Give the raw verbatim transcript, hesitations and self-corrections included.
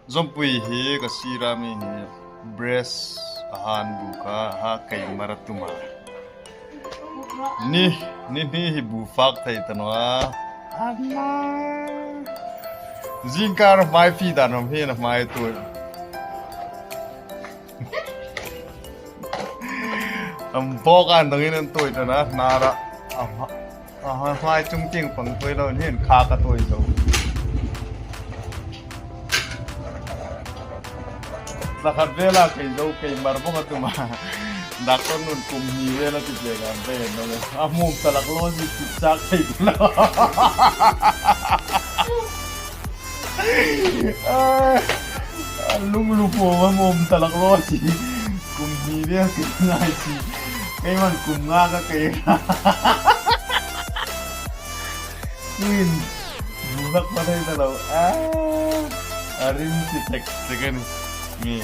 Zawmpui hi ka sira mi hi breast a han bu kha, a ha keimar a tum a. Ni, ni hni hi bu fak thei ta naw a. Ama. Zingkar hmai fie dan hom hi na hmai tuoi. Am bawk an dangin an tuoi ta na, nara. Ama. Aha, hmai chung tieng pang tuoi lo, hin kha ka tuoi zo. Za khat vela kei zo, keimar bawk a tum a. Doctor nun kum hni vela ti ple ka ve no le. A mum ta lak lo si ti chak thei lo. A, a lunglupo a mum ta lak lo si. Kum hni vel kei ngai si. Keiman kum nga ka kei. Tuin, bu lak pa thei ta lo. A, a rim si tek tek a ni. Mi.